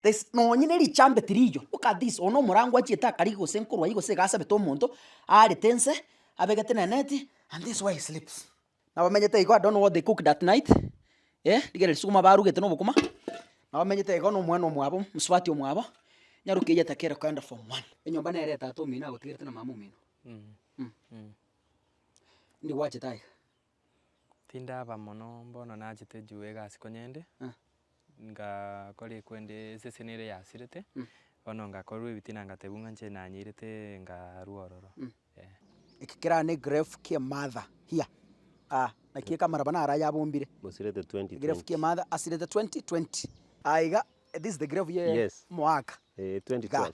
There's nonye ne richambe tiriyo, look at this, oyo na omorango achiete akarigia gose nkorwa aywo gose iga asabete omonto, aarete ense, abegete na eneti, and this is where he sleeps. Nabamenyete igo, I don't know what they cooked that night, eh, rigereria sukuma barugete na obokima, nabamenyete igo na omwana omwabo, mosubati omwabo, nyaroke eyio atakere koenda form one. Enyomba nere tata omino agotigerete na mama omino. Ndi gwachete aiga. Tindaba mono mbono nachete juu egasi konyende, ngakora ekwende esese nere yasirete, bono ngakorwa ebitina ngatebiwa ng'a inche nanyeirete nkarwa ororo, eh. Eke kera ne grave kie mother here ah naki ekamaraba naro ayabombire. Osirete 2020. Grave kie mother asirete 2020 aiga this is the grave ye Yes. omoaka Eh, igaa 2012.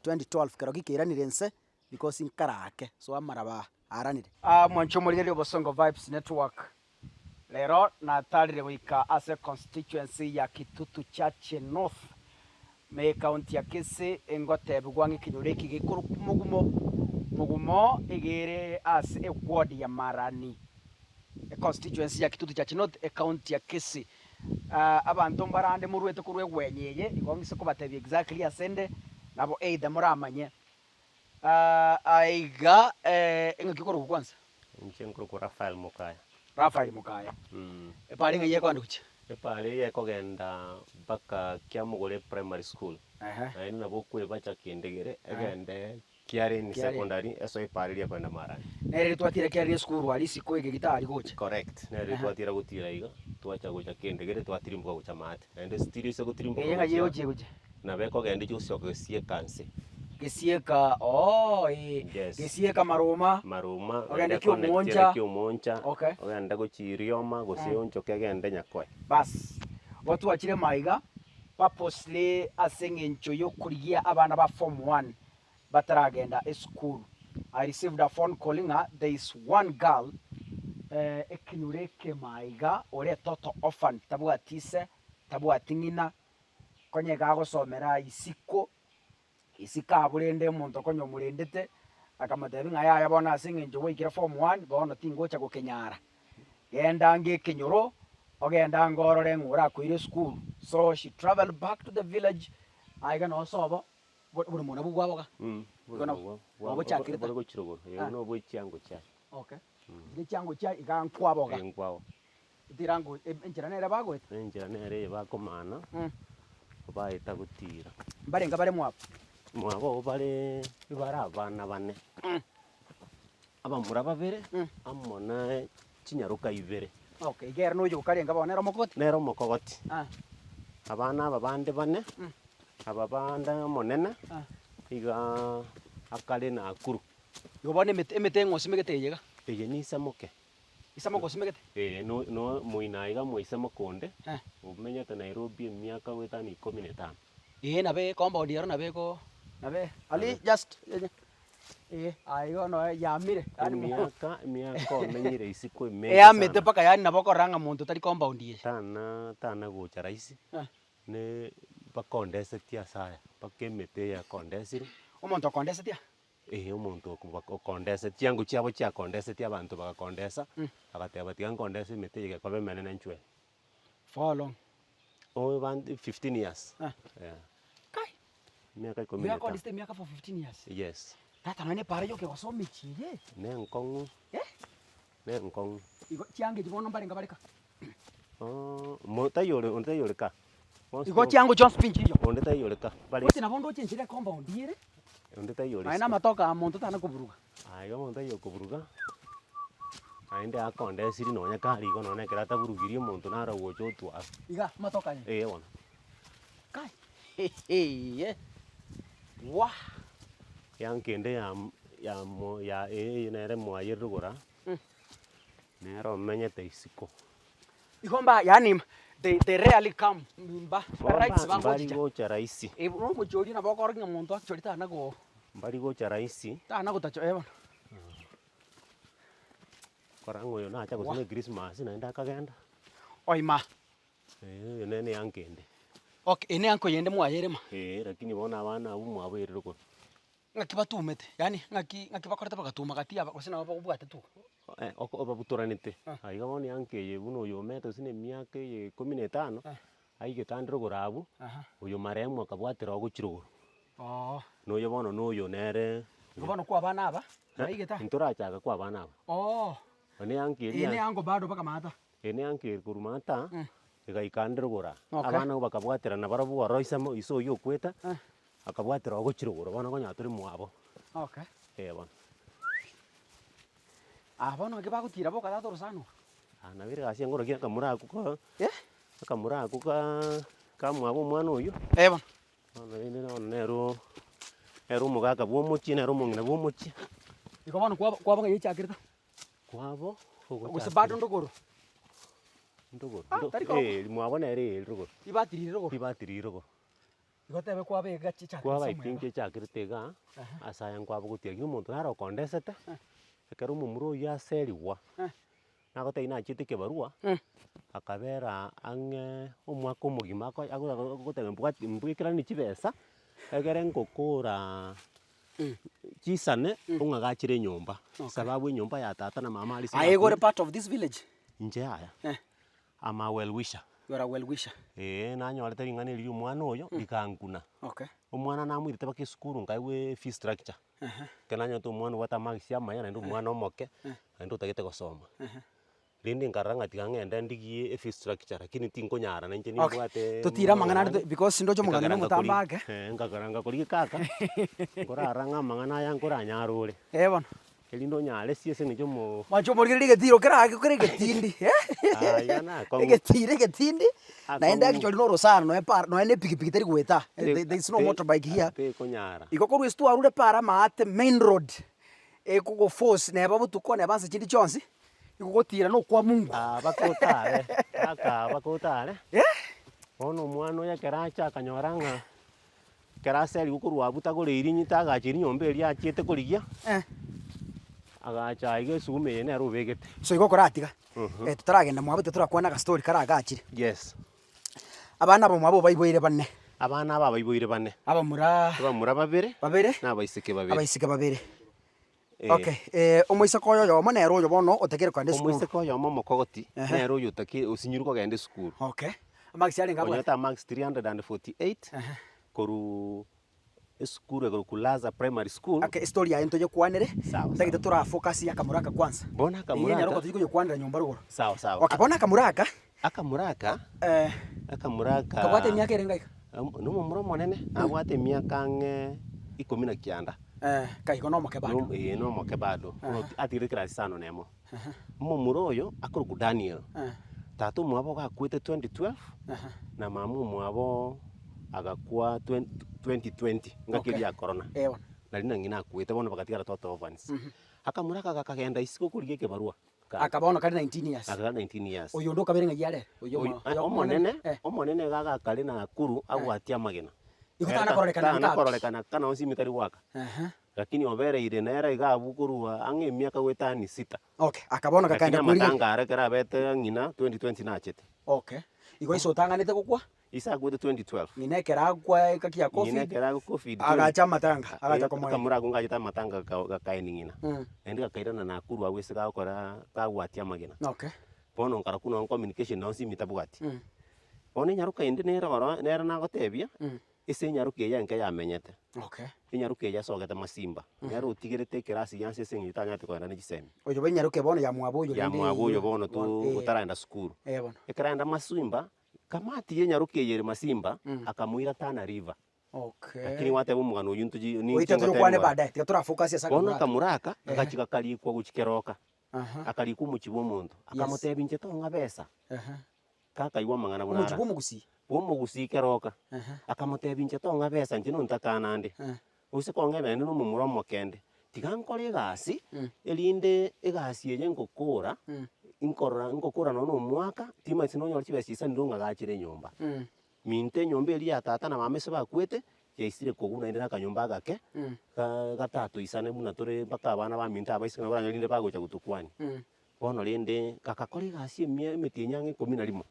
2012 kero gikeiranire inse because nkarake so amaraba aaranire. Mwanche omorigereria Obosongo Vibes Network, rero natarire goika ase constituency ya Kitutu Chache North me ecounty ya Kisii ngotebigwa ng'a ekenyoro eke gekorokwa Mugumo. Mugumo iga ere ase eward ya Marani, econstituency ya Kitutu Chache North, ecounty ya Kisii. Abanto mbarande morwete korwa egwenye eye, igo ng'ise kobatebia exactly ase inde, nabo either moramanye. Aiga engaki okorokwa kwanza? Inche nkorokwa Raphael Mokaya. Raphael Mokaya. Epara eng'ai ekoenda gochia? Epara eye ekogenda mpaka Kiamogore Primary School. Ehe. Naende nabo okwebacha Kendegere egende Kiareni Kiareni. Secondary esoe epara eria ekoenda Marani. Nere riria twatira Kiareni esukuru aria isiko ege gitari gocha. Correct. Nere Ehe. twatira gotira iga, twacha gocha Kendegere twatirimboka gocha maate. Naende still ase gotirimboka Eye ng'ai gochia egochia egochia? Nabo ekogenda echi gosioka gesieka nse. Gesieka ooh ee. Yes. Gesieka maruma. Maruma, Ogende naende econnectiere Kiomoncha. Kiomoncha, Okay. ogende gochia Rioma gose onchoke egende Nyakoe. Baas, igo twachire maiga purposely ase eng'encho yokorigia abana ba form one bataragenda esukuru. I received a phone call ng'a there is one girl ekenyoro eke maiga ore etoto orphan tabwati ise, tabwati ng'ina, Konya iga agosomera isiko, isiko abwo rende omonto konya omorendete, akamotebia ng'a yaya bono ase eng'encho gwaikire form one, bono tingocha gokenyara, genda ange ekenyoro, ogende ange orore ng'a orakoire esukuru. So she travelled back to the village, aiga noo sobo, oboremo nabwo bwaboga, igo nabo bochakire ta. Bore gochia rogoro, eh buna obwe chiango chiaye. Okay, chiria chiango chiaye iga nkwaboga. Eh nkwaboga. Tirango enchera nere bagoeta. Enchera nere eye bakomana, baeta gotira. Mbarenge bare mwabo? Mwabo abwo bare bare abana bane, abamura babere, amo na chinyaroka ibere. Okay, iga ere noyo okarenge bono nere omokogoti? Nere omokogoti. Ah. Abana aba bande bane, aba bande omonene, igaa akare Nakuru. Igo bono emete emete eng'o osimegete eye iga? Eye nisamoke. Ise mogosimegete? Ee, no no moino aiga moise mokonde, Eh. omenyete Nairobi emiaka goetania ikomi na etano. Ee nabo ecompound ero nabo ego nabo ali just ee aiga noe yamire yaani mo Emiaka emiaka omenyire isiko emenge eyamete sana. mpaka yaani nabo okorora ng'a monto tari compound eye. Tana tana gocha rahisi, Eh. ne bakondesetie ase aya, mpaka emete eye yakondesire. Omonto okondesetie aa? Ee, omonto okoba okondesa chiango chiabo chiakondesetie abanto bagakondesa, agateba tiga nkondese emete eye gekoba emenene nchwe. For how long? Oh band 15 years. Ah. Yeah. Kai! Emiaka ikomi na etano. Yakondesete emiaka for 15 years? Yes. Tata nonye na epara yoka egosoma echi eye. Ne enkong'u. Eh? Ne enkong'u. Igo chianga echi bono mbarenge bare ka? Mo taiyo ore onde taiyo ore ka. Bonsi Igo chiango chionsi pi nchiyo. Onde taiyo ore ka. Bare Gose nabo ndoche enchera ecompound ere. Onde taiyo ore Nonya isiko. na amatoke aya monto tana koburuga. Aye igo omonto taiyo okoburuga, naende akondesiri nonya kare igo nonya ekero ataburugirie omonto naro ogocha otwara. Iga amatoke aya. Eeh bono. Kai heheeh wah. Eanka ende ya ya mo ya eye nere mwayerire rogoro aa, nere omenyete isiko. Igo mba yaani they they rarely come mba rahisi Mbari bagochicha. gocha rahisi. Eh bono omochie oria nabo okorokia ng'a monto actually tana go Mbari gocha rahisi. tana gotacha eh bono. Kora ng'a oyo nacha gose ne christmas naende akagenda. Oima. Eeh oyo nere eanka ende. Okay, eye ne eanka oyende mwayerema. Eeh lakini bono abana abwo mwabairire rogoro. Ng'aki batumete, yaani ng'aki ng'aki bakorete bagatuma gati aba gose nabo bakobwate tu. Oko babutoranete, Ah. aiga bono eanka eye buna oyo omete gose na emiaka eye ikomi na etano, Ah. Aigete ande rogoro abwo, Aha. oyo marehemu akabwatera ogochia rogoro. Oo. Na oyo bono na oyo nere. Igo bono kwa abana aba, baigete aa? Ntorachaka kwa abana aba. Oo. Eye ne anka Eye eria. ne ango bado mpaka maata. Eye ne anka eri korwa maata, egaika ande rogoro aa. Okay. Abana abwo bakabwaterana barabwo ororo ise amo ise oywo okwete, Eh. akabwatera ogochia rogoro bono okonyora tore mwabo. Okay. Eh bono. Aa bono ekio bagotira boka tata orosana oro. Aa nabo ere egasi enkoro ki akamura akwo ko. Eh. Akamura akwo kaa kamwabo omwana oywo. Eh bono. Bono rende bono nero, nere omogaka bwa omochie, nere omong'ina bwa omochie. Igo bono kwaba kwaba ng'ai echakerete? Kwabo, Gose bado ndogoro? Ndogoro, Ah, ndo tari korokwa. eh mwabo nere eeri rogoro. Ribati rire rogoro. Ribati rire rogoro. Igo tebe kwaba iga chichakerete Kwaba I somewhere think iga. echakerete igaa, Ehe. ase aya nkwaba gotiga lakini omonto naro okondesete, ekero omomura oyio aserigwa. Nagotebia nachiete ekebarua, akabera ang'e omwaka omogima ako ago agoteba mbwati mbwekeranie chibesa, egere ngokoraa chisane ong'agachere enyomba, sababu enyomba ya tata na mama aria ase Aye igo ore nakorire. part of this village? Inche yaya, Eh. am a well wisher. You are a well wisher. Eeh nanyorete ring'ana eri ria omwana oyo, rikankuna. Okay. Omwana namoirete mpaka esukuru nkaegwa efee structure. Ekero nanyorete omwana obwate amarks amaya naende omwana omoke, naende otagete gosoma. Rende nkarora ng'a tiga ng'ende ndigie efee structure lakini tinkonyara na inche Okay, nimbwate totire amang'ana ande to- because ndoche omogano Nkagaranga nomotambe kori- ake. eh, nkagaranga korigia kaka, nkorara ng'a amang'ana aya nkoranyare ore. Eh bono. Erinde onyare ase eng'encho omo. Mwanche omorigererie egetiro kera ake kere egetindi Aya iga nakong'u. egetiro egetindi naende Akong'u. actually na orosana noe para nonya na epikipiki teri goeta there there is no motorbike here. Tekonyara. Igo korwa ase twarure para amaate main road, ekogoforce neba botuko neba ase chinde chionsi, igogotira na okwa Mungu. Aba kotare, akaba kotare, Eh. bono omwana oyo ekero acha akanyora ng'a. Ekero aserigwe korwa abwo tagoreiri inye tagacheiri nyomba eria achiete korigia, Eh. agacha aiga esuguma eye nere obegete. So igo okoratiga, eh totaragenda mwabo tiga torakwane agastori kare agachire. Yes. Abana aba mwabo baiboire bane. Abana aba baiboire bane. Abamura. Abamura babere. Babere. Na abaiseke babere. Abaiseke babere. Okay, eh, omoiseke oyo oyomo nere oyo bono otakire kogenda esukuru. Omoiseke oyomo omokogoti, Ehe. nere oyo otaki osinyirwe kogenda esukuru. Okay, amarks arenge abwate? Onyorete amarks 348 Ehe. korwa esukuru ekorokwa Laza Primary School. Okay, estory yaye ntoyekwanere, Sawa, ntagete sawa. tora focus ya akamura aka kwanza. Bono Eye akamura nyaroka aka. tochi koyekwanera nyomba rogoro. Sawa sawa. Okay, bono akamura aka. Akamura aka, Eh. akamura aka. Kabwate emiaka erenge iga? Na omomura omonene, nabwate emiaka ang'e ikomi na kianda. Eh, kai igo nomoke bado. No eh nomoke bado, atigire class isano na emo. Omomura oyo akorokwa Daniel, tata omwabo iga akwete 2012, na mama omwabo agakwa 2020, engaki eria ya corona. Eh bono. Nari na ng'ina akwete bono bagatigara total orphans. Akamura aka gakagenda isiko korigia ekebarua. Aka bono kare 19 years. Aka kare 19 years. Oyo onde okabere ng'ai are? Oyo Oyo- omo- oyo omonene, Eh. omonene iga agakare Nakuru abwatie amagena. Igo tana kororekana Tana nkapi. kororekana kana onsi ime tari goaka. Ehe. Lakini obereire nere iga abwo korwa ang'e emiaka goetania sita. Okay, aka bono Lakini kakaenda korigia. amatanga are ekero abete ng'ina 2020 nachete. Okay. Igo ise otang'anete gokwa? Ise akwete 2012. Ng'ina ekero akwa ekaki ya Ng'ina covid, ekero agwa covid agacha amatanga, agacha komoenia. Akamura akwo ngachete amatanga gaka- gakaenia ng'ina. Mm. Naende gakairana Nakuru abwo ase gagokora kagwatia amagena. Okay. Bono nkarokwa nonye communication nonye simi tabwati. Mm. Bono enyaroka ende nere oro nere nagotebia, Mm. ase enyaroka eye enke yamenyete. Okay. Enyaroka eye yasogete masimba, nere otigerete ekerasi gianse ase eng'encho tanyarete kogenda ne chisemi. Oyo bwa enyaroka bono yamwabo oyo rende Yamwabo oyo bono to eh. otaragenda sukuru. Eh bono. Ekero aenda masimba, Kamati y'enyaroka eye ere masimba, akamoira Tana River. Okay. Lakini gwateba omogano oyio ntochi ninche Oite ngotebe toyokwane ngore. baadaye, tiga tora focus ase Bono akamura aka. akamura aka, Ehe. gachia gakarikwa gochia keroka, Aha. akarikwa omochie bwa omonto, Yes. akamotebia inche tong'a besa, Ehe. kakaigwa amang'ana buna Omochie ara. bwa omogusii? Bwa omogusii keroka. Ehe. Akamotebia inche tong'a besa inche nontakana nde, Eh. gose kong'a ebene na omomura omokende, tiga nkore egasi, erinde egasi eye ngokora, nkorora ngokora nonye na omwaka, timanyeti nonyore chibesa chiisanire ong'agachere enyomba. Minto enyomba eria ya tata na mama ase bakwete, yaisire kogwa naende na akanyomba agake, ga gatatoisane buna tore mpaka abana baminto abaiseke nabo oranyore rinde bagocha gotokwania. Bono rende, gagakora egasi emiya emetienyi ang'e ikomi na rimo.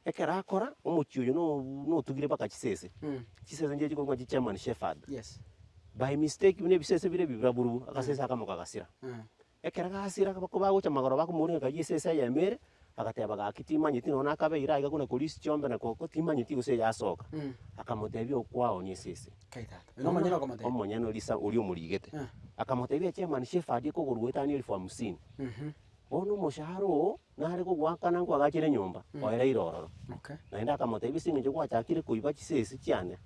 Ekero akora, omochie oyo no notugire mpaka chisese, chisese nchiria chikorokwa ng'a chigerman shepherd. Yes. By mistake buna ebisese bire ebi biraburubu, agasese akamo kagasira. Ekero gasira bako bagocha magoro bakomoboria ng'a kayio esese eyemo ere, Agateba gaki timanyeti nonya nakabeire aiga buna korisia chiombe na koko timanyeti gose eyasoka. Akamotebia okwaonia esese. Kai tata. Oyo nomonyene okomotebia. Omonyene oria sa oria omorigete. Akamotebia chairman shepherd ekogorwa goetania elfu hamsini. Bono omoshahara oo nare kogoakana nkoagachere enyomba, oereire ororo. Okay. Naende akamotebia ase eng'encho gwachakire koiba chisese chiane,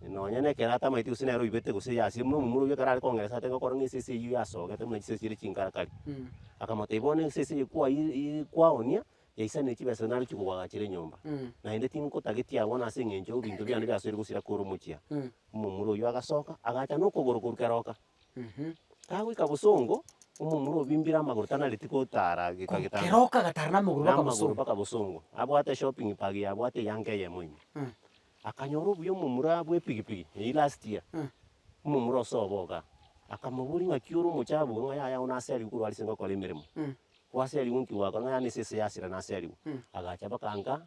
nonya na ekero atamaeti gose nere oibete gose yasire buna omomura oyio ekero are kong'eresa ate ngokora ng'a esese eyio yasogete buna chisese chire chinkarakari. Akamotebia bono esese eye kwai kwaonia, yaisanire chibesa naro chikogoagachera enyomba. Naende tingotageti abwo bono ase eng'encho ebinto biane biasoire gosira kore omochie aa. Omomura oyio agasoka, agacha na okogoro korwa keroka. Kagoika bosongo, omomura obimbire amagoro tanareti gotara geka getanda. Keroka agatara namagoro mpaka Namagoro bosongo. mpaka bosongo. Abwate eshopping bag yabwate eyanga eyemo ime. Akanyora obuya omomura bwa epigipigi eywo last year, omomura osobo igaa. Akamoboria ng'aki ore omochabu iga ng'a yaya bono aserigwe korwa aria ase ngokora emeremo. Gwaserigwe nki gwakora ng'a yaani esese yasira naserigwe. Agacha mpaka nka.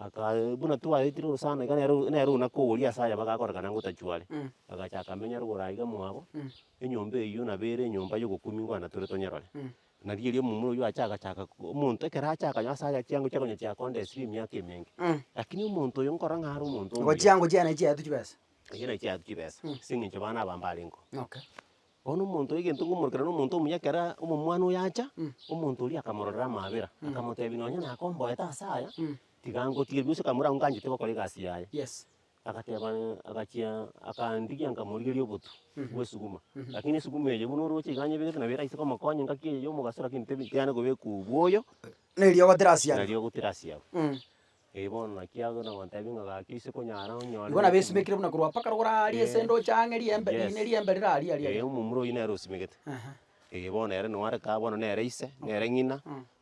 Aka buna twaetire orosana iga nere nere onakoria ase aya bagakorekana ngotachwa are. Agacha akamenya rogoro aiga mwabo, enyomba eywo nabo ere enyomba ya ogokumia nkwana tore tonyerore. Nari erio omomura oywo acha agachaka ko omonto ekero acha akanyora ase aya chiango chiakonya chiakondesire emiaka emenge. Lakini omonto oyo nkorora ng'a are omonto Igo omuya. chiango chiane chiaetwe chibesa. Echio nachi chiaetwe chibesa, ase eng'encho bana aba mbarengeo. Okay. Bono omonto oyo egento nkomorokera na omonto omuya ekero omomwana oyo acha, omonto oria akamororera amaabera, akamotebia nonye nakomboete ase aya, tiga ngotige gose kamura abwo nganchete gokora egasi yaye. Yes. Agateba agachia akandigia nkamorigeria obotu bwa esuguma, lakini esuguma eye buna oroche iga nyebegete nabo eraise komokonya engaki eye ya omogaso lakini tebi tiyana kobekwa obwoyo, Na eriogo terasiarwa. na eriogo terasiarwa. Ee bono naki agwo nagontebia ng'a gaki ase konyara onyore Igo nabo esimekire buna korwa mpaka rogoro aaria ase endoche ang'e riembe Yes. riine riembe rire aria aria Ee aria. omomura oyio nere osimegete. Aha. Ee bono ere noare kaa bono nere ise, nere ng'ina,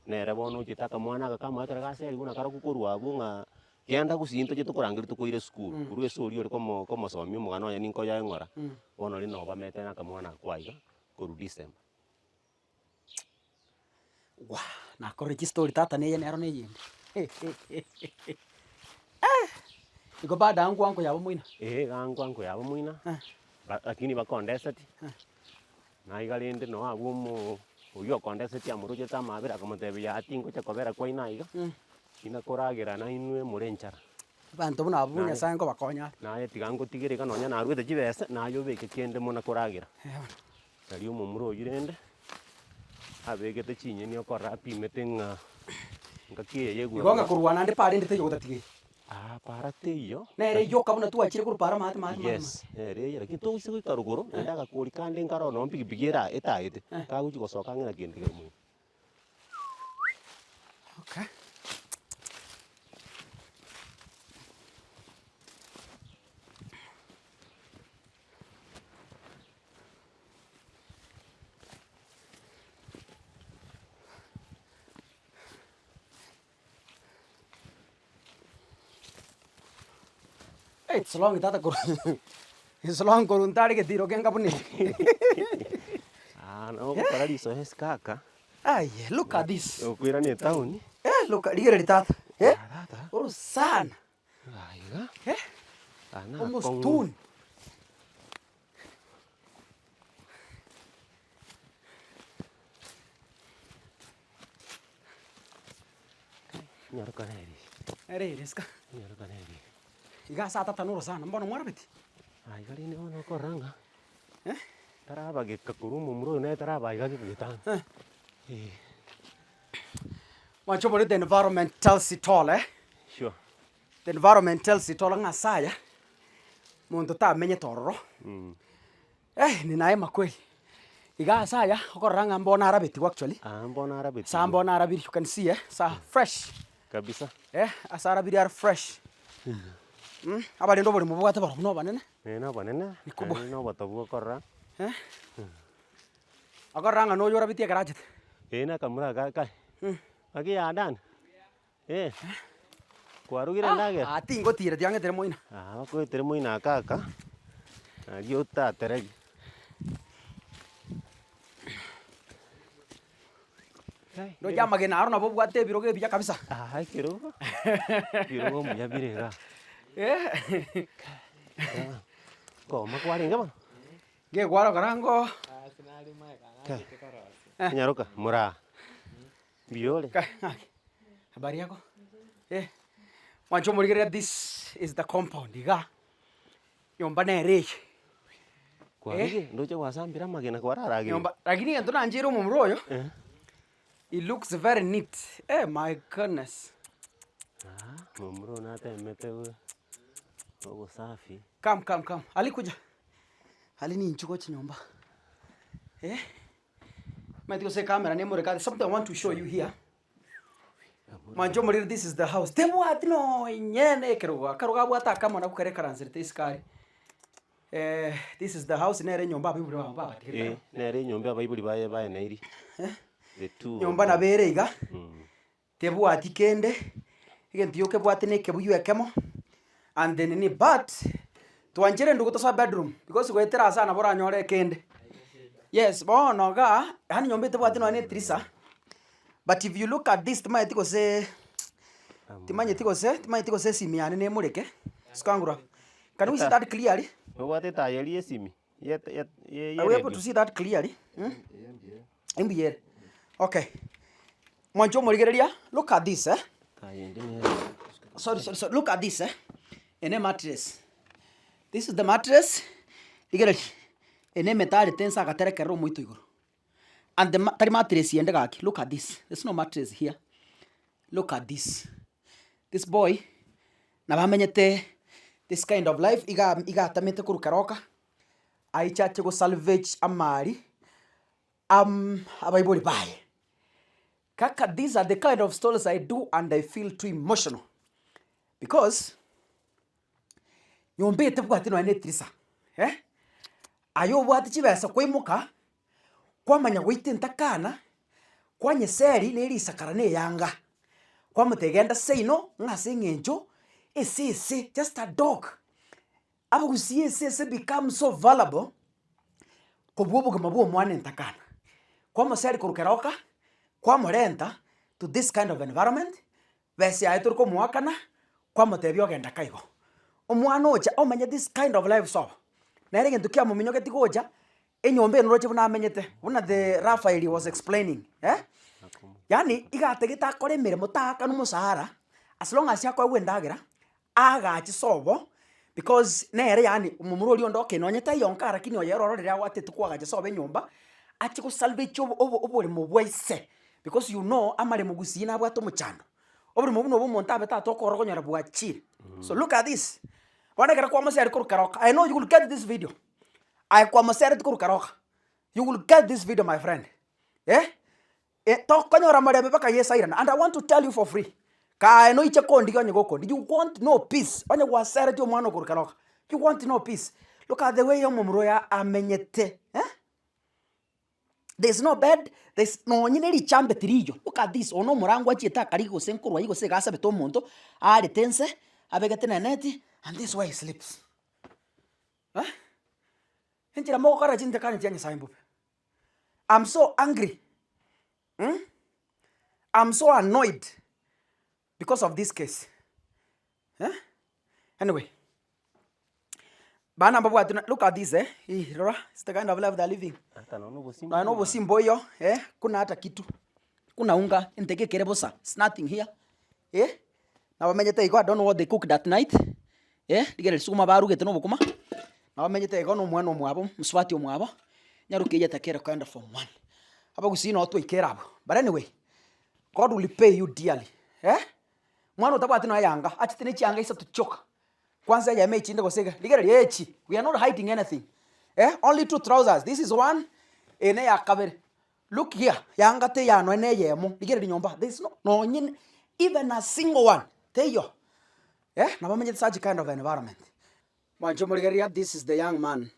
nere bono ochete akamwana aka kamoa ekero gaserigwe na karokwo korwa abwo ng'a genda gusii ntoche tokorangeria tokoire esukuru, korwa ase oria ore komo komosomia omogano oye ninkoyoe ng'ora, bono riria nabo bamete na akamwana akwo aiga korwa December. Waa! Nakorire chistori tata neye nero na eyende igo bado ango ango yabo moino. Eeh iga ango ango yabo moino, ba lakini bakondeseti, naiga rende noo abwo omo oywo okondeseti amorochete amabera akamotebia yaya tingocha kobera kwaino aiga, inakoragera nainwe more enchara. Abanto buna abwo Naye- Nyasaye nkobakonya are. Naye tiga ngotigere iga nonya naruete chibesa, naye obeke kende muna koragera. Nario omomura oyio rende, abegete chinyeni okorora apimete ng'a ngaki eye Igo yegwema ng'a korwa naende para ende teiyo gotatiga eye. Aa para teiyo. Nere yoka buna twachire korwa para maate maate maate Yes, nere eye lakini togoisa goika rogoro, naende agakori kande nkaro noo mpigipigi era etaete, kagochi gosoka ang'e na kende kere moino. Okay. It's long tata korwa it's long korwa ntare getiro kenga buna eke. Ah, nabo ogokora risoesi kaka. Aye, look at this. Okoirana etown. Eh, look, rigereria tata. Eh, Ah, tata. orosana. Aiga. Eh, Aya na akong'u. omosituni. Enyaroka nere eye. Nere ere isiko. Enyaroka nere eye. Iga ase atata na orosana, mbono mwarabeti? Aa iga rende bono okorora ng'a, tarabageka korwa omomura oyo nere taraba iga geka getano. Eh. Mwanche obore the environment tells it all eh. Sure. The environment tells it all ng'a ase aya, monto tamenyete ororo, eh ni naema kweli. Iga ase aya, okorora ng'a mbono arabetigwe actually, Aa mbono arabetigwe. ase mbono arabire you can see eh, asa fresh. Kabisa. Eh, ase arabire are fresh. Abarende oboremo bobwate barobwo na obonene. Eh na obonene, Ni kubwa. naende na obotobu okorora. Okorora ng'a noyo orabetie ekero achete. Eh na akamura aka kai, gaki ya Dan. Eh, kwarugire endagera? Ah, tingotira tiang'etire moino. Ah, bakoetere moino aka aka, nario otaterebi. Ndoche amagena aro nabo obwate ebirogo ebiya kabisa. Ah, ekerogo, ebirogo mbuya bire igaa. Koma kwarenge bono? Ngekwarokora ngoo. Nyaroka, moraa. Mbuya ore? Kai ng'aki. Habari yako? Eh, mwanche omorigereria this is the compound igaa, nyomba nere eye. Kwarire, ndoche gwasambire amagena kwararagire. Nyomba, lakini egento nancheire omomura oyo, Eh. he looks very neat, eh my goodness. Ah, momura oyo natemete go obosafi. Come come come, Ali kuja, Ali ninchu gochia nyomba, eh, omanyete gose ecamera nemoreka there's something I want to show you here. Mwanche omoriri this is the house, tebwati nonye na ekerogo, akarogo abwate akamo nako kare ekaranserete isiko aria. This is the house nere enyomba abaibori babo babatigerete Eh, nere enyomba abaibori baye baeneiri. The two of Nyomba them. nabo ere iga, Mm. tebwati kende, egento gioka ebwate na ekebuyu ekemo, and the nini but, twanchere ndugu tosoe bedroom, because goetera ase aa nabo oranyore ekende. Yes, bono igaa, yaani nyomba etebwati nonye na etirisa, but if you look at this timanyeti gose timanyeti gose timanyeti gose esimi yane nemoreke, sikangura. Can we see that clearly? Nobwate etaya eria y'esimi ye ye ye Are we able to y'eredio. see that clearly? Mm? Imbuya ere. Okay. Mwanche omorigereria, look at this eh. Etaya ende nere. Sorry, sorry, sorry. Look at this eh. Ene mattress. This is the mattress. Rigereria. Ene emetarete ense agaterekerera omoito igoro. And the ma tari mattress ende gaki, look at this. There's no mattress here. Look at this. This boy, nabo amenyete this kind of life, iga iga atamete korwa keroka, aiche ache go salvage amari am abaibori baye. Kaka these are the kind of stories I do and I feel too emotional because, nyomba eye tebwati nonya na etirisa eh, aye obwate chibesa kwaimoka, kwamanya goita entakana, kwanyeseri na erisakara na eyanga, kwamotebia genda seino ng'a ase eng'encho esese just a dog, abagusii esese become so valuable kobua obogima bwa omwana entakana. Kwamoseri korwa keroka, kwamorenta to this kind of environment, besa yaye tori komoakana, kwamotebia ogenda kaigo. Omwana ocha omanye this kind of life sobo, nere egento kiamominyogeti gocha, enyomba eye noroche buna amenyete, buna the Raphael was explaining eh, yaani iga atagete akore emeremo taakanwa omosara, as long as akoegwa endagera, aagache sobo, because nere yaani omomura oria onde okay nonye taiyo nka lakini oyo ere ororire agwatete koagacha sobo enyomba, ache go salvage obo obo oboremo bwa ise, because you know amaremo gusii nabwate omochando, oboremo buna obwo omonto abete atokorora okonyora bwachire. So look at this, bono ekero kwamoseria korwa keroka, I know you will get this video, aye kwamosereti korwa keroka, you will get this video my friend eh. Tokonyora morembe mpaka Yeso airane and I want to tell you for free, kaye noiche kondigia onye gokondigia, you want no peace, onye gwaseretie omwana okorwa keroka, you want no peace. Look at the way omomura oyo amenyete eh, there is no bed, there is nonye na richambe tiriyo, look at this, oyo na omorango achiete akarigia gose nkorwa aywo gose iga asabete omonto, aarete nse, abegete na eneti, and this is where he sleeps eh, enchera mogokora chintakani chia Nyasaye mbobe. I'm so angry mm I'm so annoyed because of this case eh anyway bana mbabwate na look at this eh ih rora it's the kind of life they're living Ata nonya obosimba nonya na obosimba oyo eh kuna hata kitu kuna unga enteke ekere bosa it's nothing here eh nabamenyete igo I don't know what they cooked at night eh rigereria sukuma barugete na obokima, nabamenyete igo na omwana omwabo mosubati omwabo, nyaroke eyio etakere kogenda form one. Abagusii noo twaikere abwo, but anyway, God will pay you dearly eh, mwana otabwati nonya eyanga, achete na chianga isato chioka, kwanza eyemo echinde gose iga, rigereria echi, we are not hiding anything eh, only two trousers, this is one, eye na eya kabere. Look here, yanga teiyo nonya na eyemo, rigereria nyomba, there is no nonye na even a single one, teiyo, eh, nabo bamenyete such kind of environment. Mwanche morigereria this is the young man,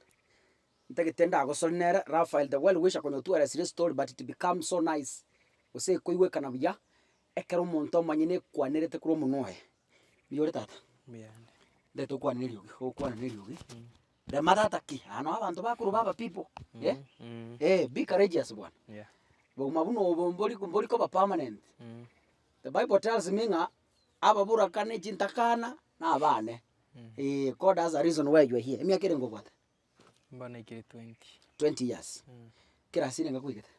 ntagete ndagosori nere Raphael the well wisher konya otweresire estory but it become so nice, gose ekoigwekana buya, ekero omonto omonyene ekwanerete korwa omonwa oye. Mbuya ore tata? Mbuya ande. Ntagete okwane na eriogi, ogokwana na eriogi. Rema tata ki, aa noo abanto bakorwa baba people eh, eh be courageous bwana. Yeah. Bogima buna obo mbori mbori koba permanent. The bible tells me ng'a ababuraka ne chintakana na abane. Eh, God has a reason why you are here. Emiaka erenge obwate? Mbono naikire 20. 20 years. Kerasi renge kwaigete?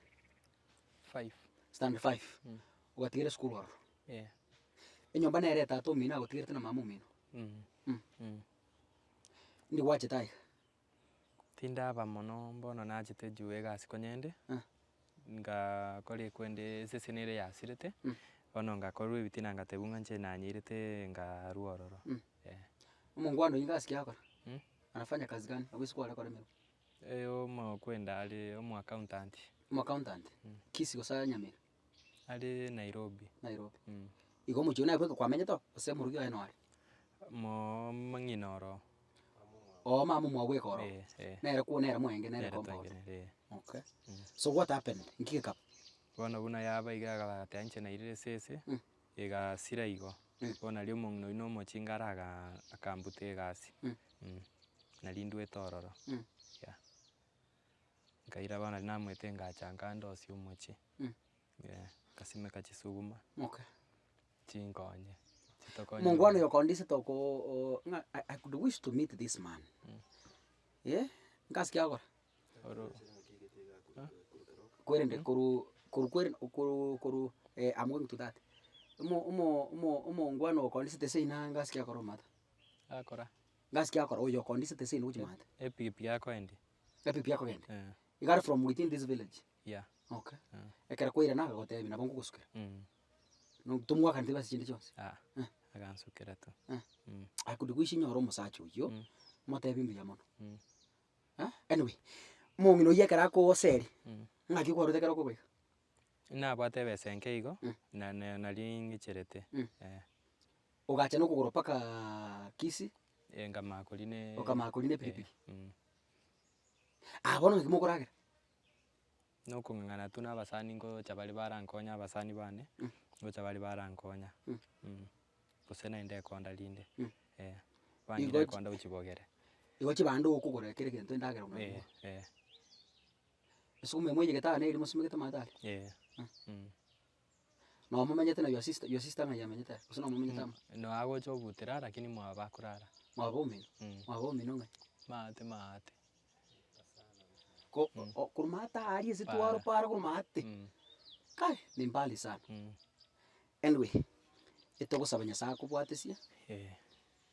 Five. Standard five. Ogatigera esukuru ororo. Yeah. Enyomba nere tata omino agotigerete na mama omino? Ndi gwachete aiga? Tindaba mono mbono nachete juu egasi konyende, ngakora ekwende esese nere yasirete, bono ngakorwa ebitina ngatebwa ng'a inche nanyeirete nkarwa ororo, eh. Omongwana oyio gasi ki agokora? Anafanya kazi gani? Abwo ase kware kore emeremo. Omokwenda are omo accountant. Omo accountant? Kisii gose Nyamira? Are Nairobi. Nairobi. Igo omochie oyio naye bweka kwamenyete oo, gose omorogi oye noare? Moo omong'ina oro. Oo mama omwabo bweka oro? Eh, eh. Nere kwo nere mwenge nere Nere compound. twengene, eh. Okay. So what happened? Nki gekaba? Bono buna yaba iga agateba inche nairire esese, egasira igo. Bono nario omong'ina oyio na omochinga ara aga akambuta egasi, nari ndwete ororo, yeah. Nkaira bono nari namoete ngacha nkandosia omochie, ngasimeka chisuguma, Okay. chinkonye, chitokonye Omongwana oyo okondisete oko o ng'a I I could wish to meet this man, eh, nkasi ki agokora? Oro Kwerende korwa korwa kwere korwa korwa I'm going to that. Omo omo omo omongwana okondisete seino aa ngasi ki akora omata? Akora. Ngasi ki akora oyo okondisete seino gochia maate? Epikipiki akoendia. Epikipiki akogenda? Eh. Iga are from within this village? Yeah. Okay. Ekero kwairana akagotebia nabo nkogosukera? Tomwakanete basi chinde chionsi? Aa, agansukera tu. I could wish nyore omosacha oyio, motebie mbuya mono. Anyway, omong'ina oyio ekero akogoseria, ng'aki kwarwete ekero okogoika? Nabwate ebesa enke igo, na na nari ng'icherete, eh. Ogacha na okogoro mpakaaa Kisii? Eh, nkamanya korina Okamanya korina epikipiki? Ah bono ng'aki mokoragera? Nokong'ang'ana tu na abasani ngocha bare barankonya abasani bane, ngocha bare barankonya, gose naende ekonda rinde, eh, bang'ira ekonda gochia bogere. Igo chibando okogora kera egento endagera buna Eh, eh. Esukuma emo oyegete aa neri mosimegete maate aria? Eh. Noo momenyete na your sister, your sister ng'ai amenyete aye? Gose noo momenyete amo? Noo agocha obutera lakini mwabo akorara. Mwabo omino? Mwabo omino ng'ai? Maate maate. Ko o korwa maate aria ase twaro para korwa maate, kai ni mbali sana. Anyway, etogosaba Nyasaye akobwatesie,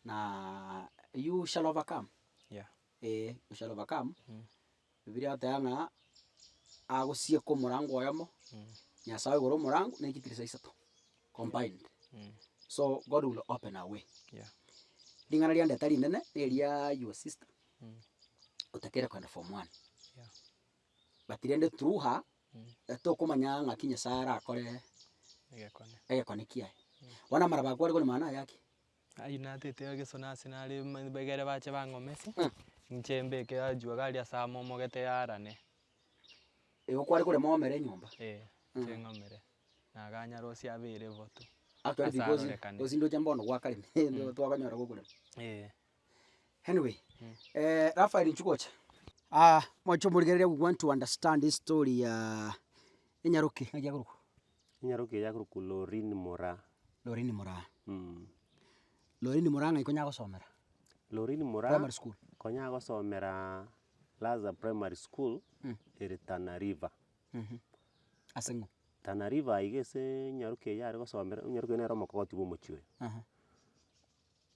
na you shall overcome, Yeah. eh, you shall overcome, Bibilia egoteba ng'a agosieka omorango oyomo, Nyasaye oigore omorango ne chitirisa isato combined. So God will open a way. Yeah. Ring'ana riandeta rinene neria your sister otakeire kogenda form one. Yeah. But rende through her, tokomanya ng'aki Nyasaye arakore Egekone. egekone kiaye. Bono amaraba akwo are korema naye aki? Ayio natete egesona ase nare begere bache bang'omesie, inche mbeke ajua gari ase amomogete yarane. Igo kware korema oomere enyomba? Eh, inche ng'omere, naganyarosia abere bo tu, Actually ase because arorekane. gose ndoche mbono gwakaremire twakonyora gokorema. Eh. Anyway, Raphael inchuo gocha. Ah, moche omorigereria we want to understand this story ya enyaroke ng'aki yakorokwa? Enyaroke eye yakorokwa Loreen Moraa. Loreen Moraa. Loreen Moraa ng'ai konya agosomera? Loreen Moraa Primary school. konya agosomera Laza Primary School ere Tana River. Ase ng'o? Tana River iga ase enyaroke eye are gosomera, enyaroke eye nere omokogoti bwa omochie oyo.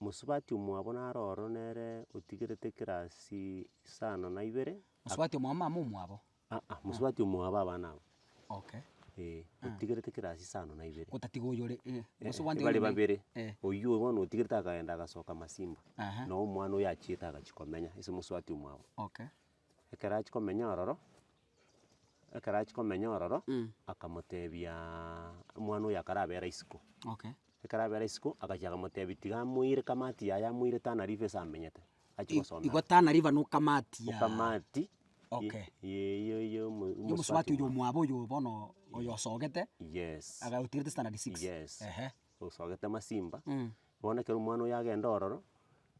Mosubati omwabo naro ororo nere otigerete ekerasi isano na ibere. Mosubati omwabo mama omwabo? Aa, mosubati omwabo abana aba. Okay. Eh, otigerete ekerasi isano na ibere. Gotatiga oyore eh, gose Eh, bare babere, oywo bono otigerete akagenda agasoka masimba, noo omwana oyo achiete agachia komenya ase mosubati omwabo. Okay. Ekero achia komenya ororo, ekero achia komenya ororo, akamotebiaaaa omwana oyo akarabera isiko. Okay. Ekero abera isiko, agachia akamotebia tiga amoire kamati yaye amoire Tana River ase amenyete, achie gosomera. Igo Tana River nokamati ya. Okamati Okay. ye ye ye omo Yomosubati oyo omwabo oyo bono oyo osogete. Yes. Agaotigerete standard six. Yes. Ehe. Osogete masimba, bono ekero omwana oyo agenda ororo,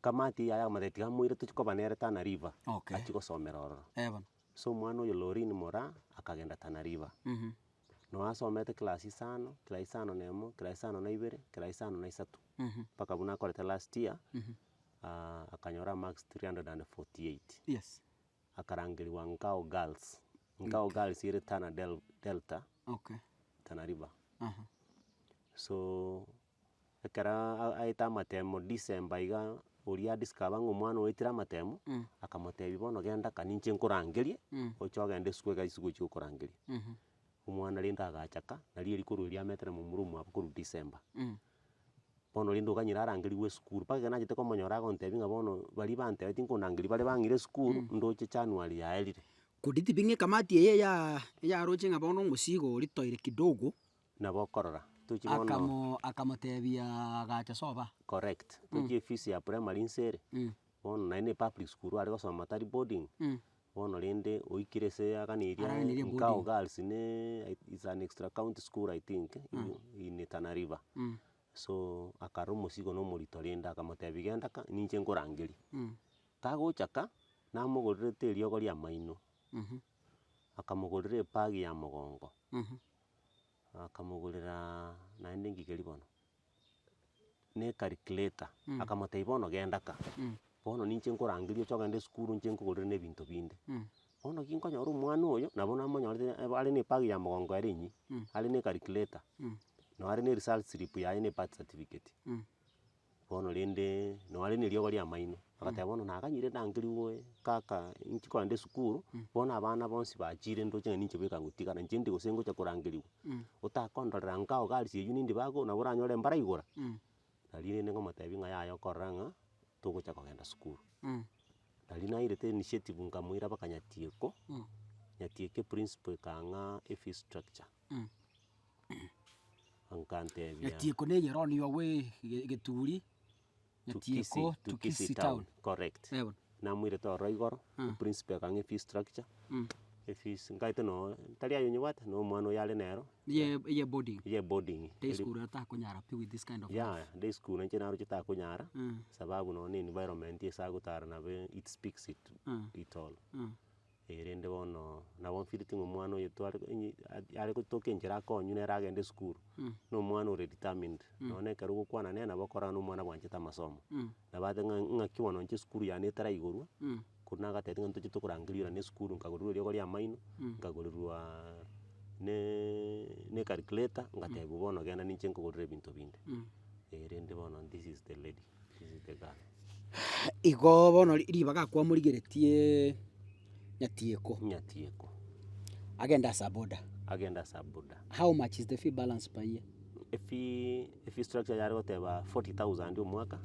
kamati yaye akamotebia tiga amoire tochie koba nere Tana River, Okay. achie gosomera ororo. Eh bono. So omwana oyo Loreen Moraa, akagenda Tana River. Noo asomete class isano, class isano na emo, class isano na ibere, class isano na isato, mpaka buna akorete last year, akanyora marks 348. Yes. Akarangeriwa Ngao Girls, Ngao Girls ere Tana Del- Delta, Okay. Tana River. Aha. So. Ekero aete amatemo December iga, oria adiscover ng'a omwana oetire amatemo, akamotebia bono genda ka ninche nkorangerie, oche ogende esukuru ekero chisukuru chigokorangeria. Omwana rende agachaka, nario erikoro erio ametire momura omwabo korwa December. Bono rende okanyora arangeriwe esukuru, mpaka ekero nachete komonyora agontebia ng'a bono baria bantebetie nkondangeria bare bang'ire esukuru, ndoche January yaerire. Could it be ng'a ekamati eye ya yaroche ng'a bono omosigo oria toire kidogo. Nabo okorora, tochi bono. Akamo akamotebia agacha soba. Correct, tochi efees ya primary inse ere, bono naende ne public school are gosoma tari boarding, bono rende oikire ase aganeirie Araganirie Nkao boarding. Girls ne is an extra county school I think, in Tana River. So akarora omosigo na omorito rende akamotebia genda ka, ninche nkorangerie. Kagocha ka, namogorerete eriogo ria amaino, akamogorera ebag ya mogongo. Akamogorera naende ngigeri bono, na ecalculator, akamotebia bono genda ka, bono ninche nkorangeria oche ogende esukuru inche nkogorere na ebinto binde. Bono ginkonyora omwana oyo, nabo namonyorete are na ebag ya mogongo ere enyia, are na ecalculator, noo are na eresult slip yaye na ebirth certificate. Bono rende noare na eriogo ri'amaino, agateba bono naganyire ndangerigwe kaka inchi kogenda esukuru, bono abana bonsi bachire ndoche ng'a ninche bweka ngotigara, inche ndi gose ngocha korangeriwa, otakondorera nka ogari eywo nindi bago nabo oranyore mbaraigora. Nari rende ngomotebia ng'a yaya okorora ng'a togocha kogenda sukuru. Nari nairete initiative nkamoira mpaka Nyatieko, Nyatieko eprinciple ekang'a efees structure. Nkantebia. Nyatieko na eyero on your way Geturi, Nyatieko to Kisii town. Correct. Eh bono. Namoirete ororo igoro, principal akang'a efees structure, efees nkaete noo tari aye onyebwate, na omwana oyo are nero. Eye eye boarding. Eye boarding. Day school atakonyara pi with this kind of life. Yaya, day school nainche naroche takonyara, sababu nonye na environment ase agotara nabo it speaks it it all. Eh rende bono nabo nfeelete ng'a omwana oyo tware onye are gotoka enchera akonywa nere agende esukuru, na omwana ore determined, nonye ekero ogokwana nere nabo okorora na omwana bwanchete amasomo. Nabo ate ng'a ng'aki bono inche esukuru yane etaraigorwa, korwa nagatebeti ng'a ntoche tokorangeria orane esukuru nkagorerwa eriogo ria amaino, nkagorerwa ne ne ecalculator, ngatebiwa bono genda ninche nkogorere ebinto binde. Eh rende bono this is the lady, this is the girl. Igo bono ribaga kwamorigeretie Nyatieko. Nyatieko. Agende ase aboda. Agende ase aboda. How much is the fee balance per year? Efee, efee structure yare goteba 40,000 omwaka,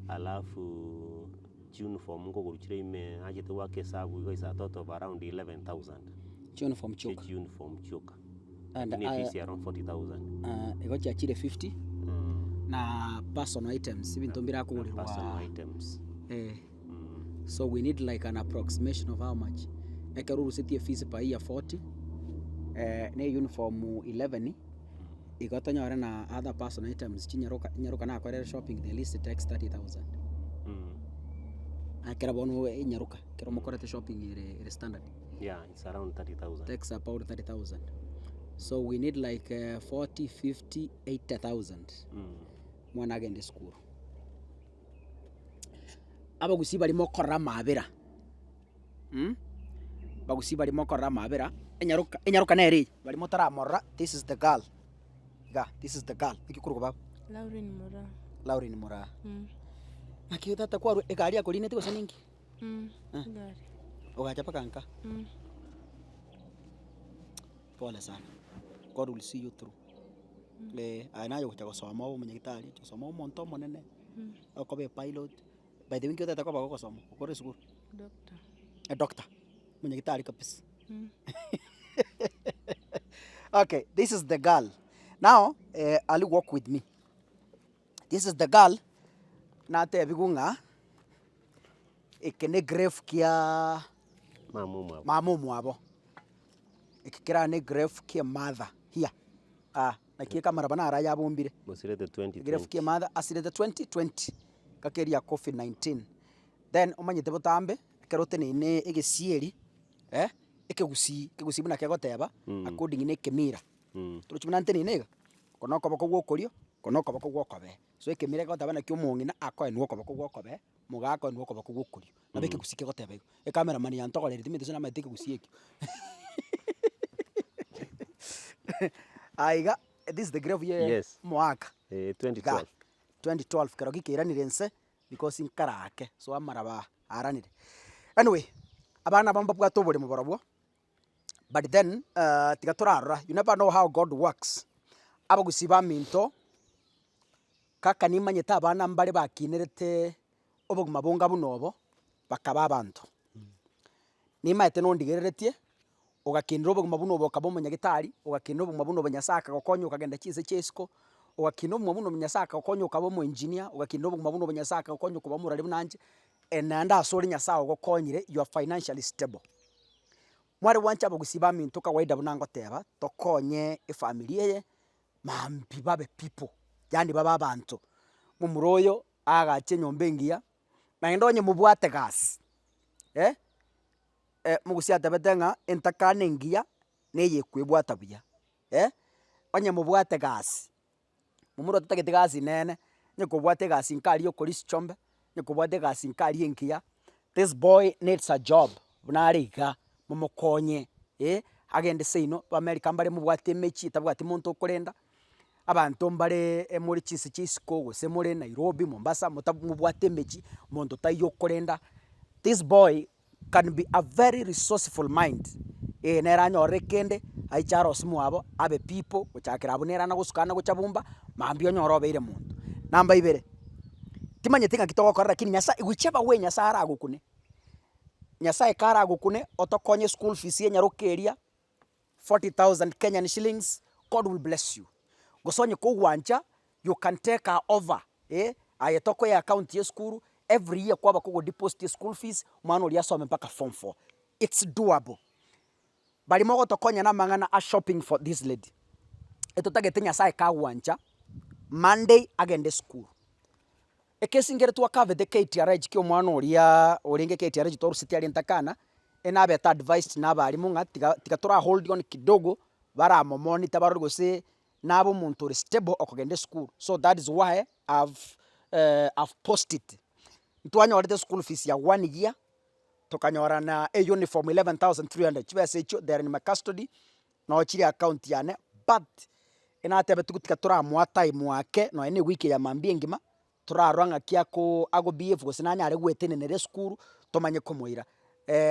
alafu chiuniform nkogorwa chire ime nachete goaka esabu iga is a total of around 11,000. Chiuniform chioka. Chiuniform chioka. And Lakini efees around 40,000. Igo chiachire 50, na personal items, ebinto mbirakogorirwa. Personal items. Eh. So we need like an approximation of how much. Ekero orusetie efees per year 40, na uniform 11, igo tonyore na other personal items chinyaroka chinyaroka nakorere shopping the least takes 30,000. Ekero bono enyaroka, ekero mokorete shopping ere ere standard. Yeah, it's around 30,000. Takes about 30,000. So we need like 40, 50, 80,000 mwana agende esukuru. Abagusii baria mokorora amaabera, mh, abagusii baria mokorora amaabera, enyaroka enyaroka nere eye, baria motaramorora this is the girl, iga this is the girl, naki okorokwa baba? Lauren Moraa. Lauren Moraa. Naki tata kwarwa egari yakorinete gose ninki? Egari. Ogacha mpaka nka? Pole sana, God will see you through. Aye naye ogocha gosoma obe omonyagitari, oche gosoma obe omonto omonene, okoba epilot, by the way nki otagete koba gogosoma okore esukuru? Doctor. Edoctor, omonyagitari kabisa. Okay, this is the girl, now ali walk with me, this is the girl natebiwu ng'a eke ne egrave kia Mama omwabo. mama omwabo, eke kera ne egrave kia emother here, ah. Naki ekamera bana ara yabombire. Mosirete 2020. Egrave kia emother asirete 2020 ngaki eria covid 19. Then omanyete botambe ekero oteneine egesieri eh, ekegusii, ekegusii buna kegoteba according na ekemira. Torochi buna nteneine iga, oko na okoboko gwa okorio, oko na okoboko gwa okobee. So ekemira egoteba naki omong'ina akoenwa okoboko gwa okobee, omogaka akoenwa okoboko gwa okorio. Nabo ekegusii kegoteba igo. Ecamera man yantogoreire timanyeti gose namanyete ekegusii ekio. Aya iga, this is the grave ye Yes. omoaka. Eh, 2012. Igaa. 2012 kero gikeiranire inse because nkare ake, so amaraba aaranire. Anyway, abana aba mbabwate oboremo barobwo, but then tiga torarora, you never know how God works. Abagusii baminto, kaka nimanyete abana mbare bakinerete obogima bonga buna obo, bakaba abanto. Nimaete nondigereretie, ogakinera obogima buna obo okaba omonyagetari, ogakinera obogima buna obo Nyasaye akagokonya okagenda chinse chia isiko, ogakinera obogima buna obo Nyasaye akagokonya okaba omoengineer, ogakinera obogima buna obo Nyasaye akagokonya okaba omorwari buna inche, naende asore Nyasaye ogokonyire you are financially stable. Mware gwancha abagusii baminto kawaida buna ngoteba, tokonye efamiri eye, mambia babe people, yaani babe abanto. Momura oyo aagache enyomba engiya, naende onye mobwate gasi, eh, mogusie atebete ng'a entakana engiya na eyekwebwata buya, eh, onye mobwate gasi, momura otatageti gasi nene, onye kobwate egasi nka aria okorisia chiombe, onye kobwate egasi nka aria engiya, this boy needs a job buna are iga, momokonye eh, agende seino, Abamerika mbare mobwate emechie etabwati monto okorenda. Abanto mbare more chinse chia isiko gose more Nairobi, Mombasa, mota mobwate emechie, monto taiyo okorenda, this boy can be a very resourceful mind, eh nere anyorere kende, aiche arosie mwabo, abe people, gochakera abwo nere anagosuka anagocha bumba, mambia onyore obeire monto. Namba ibere, timanyeti ng'aki togokora lakini Nyasaye whichever way Nyasaye aragokune, Nyasaye karagokune otokonye school fees ya enyaroka eria. 40,000 Kenyan shillings, God will bless you. Gose onye kogwancha, you can take her over, eh, aye tokoe account ya esukuru, every year kwaba kogo deposit school fees, omwana oria asome mpaka form four. It's doable. Baria mogotokonya na amang'ana a shopping for this lady, etotagete Nyasaye kagwancha, Monday agende esukuru. Ekesi nkere twakabete KTRH kia omwana oria orenge KTRH twaruseti aria ntakana, enabete advised na abalimu ng'a tiga tiga tora hold on kidogo, baramomonita barore gose nabe omonto ore stable okogenda esukuru. So that is why I've I've post it. Ntwanyorete school fees ya one year, tokanyora na euniform 11300, chibesa echio they are in my custody, noo chire account yane, but enatebetigwe tiga toramoa time ake nonya na ewiki eye mambia engima, torarora ng'aki ako ago behave gose nanyare goetenenera esukuru, tomanye komoira.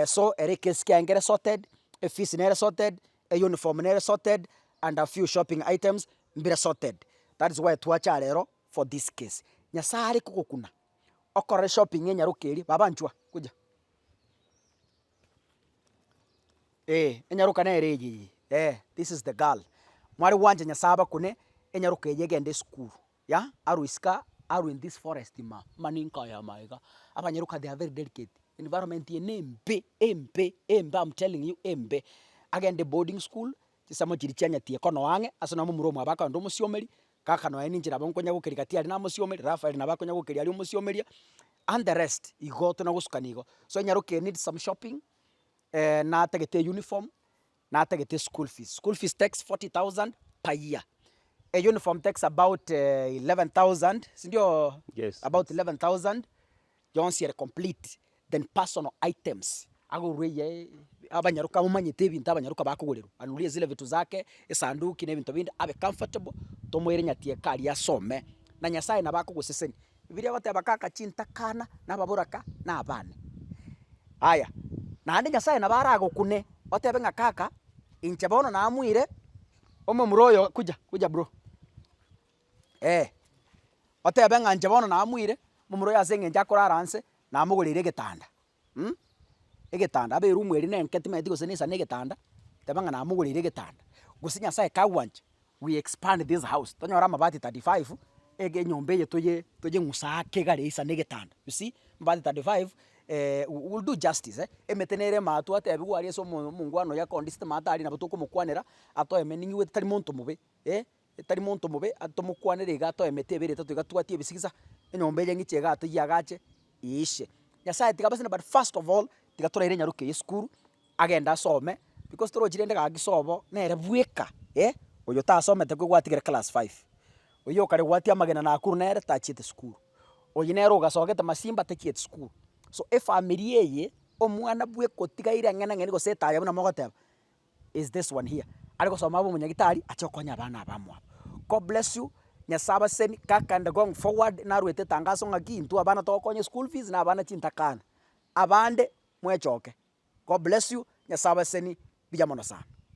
So ere ekesi kiaye nkere sorted, efees nere sorted, euniform nere sorted, and a few shopping items mbire sorted. That is why twacha rero for this case. Nyasaye are kogokuna, okorore shopping enyaroka eria, baba nchwa, kuja. Eh, enyaroka nere eye eye, eh, this is the girl. Mware gwancha Nyasaye abakune, enyaroka eye egende esukuru, ya, arwe isiko aa, arwe in this forest ime aa, maninka aya ime iga. Abanyaroka they are very delicate, environment eye na embe, embe, embe am telling you embe. Agende boarding school, chisemo chiria chia nyatieko noo ang'e, ase noo momura omwabo akogenda omosiomeri, kaka nonya ninche nabo nkonya gokeria gati aria namosiomeria, Raphael nabo akonya gokeria aria omosiomeria, and the rest, igo tona gosukani igo. So enyaroka eye needs some shopping, natagete euniform, natagete school fees. School fees takes 40,000 per year. A uniform takes about 11,000, sindio? Yes. About 11,000, yonsi ere complete, then personal items, agorwe eye abanyaroka bamanyete ebinto abanyaroka bakogorerwa, anunulie zile vitu zake, esanduki na ebinto binde, abe comfortable, tomoire nyatieka aria asome, na Nyasaye nabo akogosesenia. Bibilia egoteba kaka chintakana, na ababoraka, na abane. Aya, naende Nyasaye nabo aragokune, otebe ng'a kaka, inche bono namuire, omomura oyo kuja, kuja bro, eh, otebe ng'a inche bono namuire, omomura oyo ase eng'encho akorara nse, namogoreire egetanda mh, egetanda abe eroom eria na enke timanyeti gose nesane egetanda, teba ng'a namogoreire egetanda, gose Nyasaye kagwancha, we expand this house, tonyore amabati 35, ege enyomba eye toye toyeng'usa ake iga aria isane egetanda, you see, amabati 35 we will do justice eh, emete nere ime aa twatebiwa aria ase omo omongwana oyo akondisete maate aria nabo tokomokwanera, atoe ning'igwete tari monto mobe eh. Tari monto mobe, atomokwanere iga atoe emete ebere etato iga twatie ebisigisa, enyomba eye ng'iche iga toyiagache eishe. Nyasaye tiga abasene but first of all, tiga toraire enyaroka eye esukuru, agende asome, because torochi rende gaki sobo nere bweka eh, oyo otasomete kwe gwatigire class five, oyio okare gwatia amagena Nakuru nere tachiete sukuru, oyio nere ogasogete Masimba tachieti sukuru. So efamiri eye, omwana bweka otigaire ang'e na ng'eni gose etaya buna mogoteba. is this one here, are gosoma abe omonyagitari ache gokonya abana abamwabo. God bless you, Nyasae abaseni, kaka and going forward, narwete etangaso ng'aki intwe abana togokonya eschool fees na abana chintakana, abande mwechoke. God bless you, Nyasae abaseni, buya mono sana.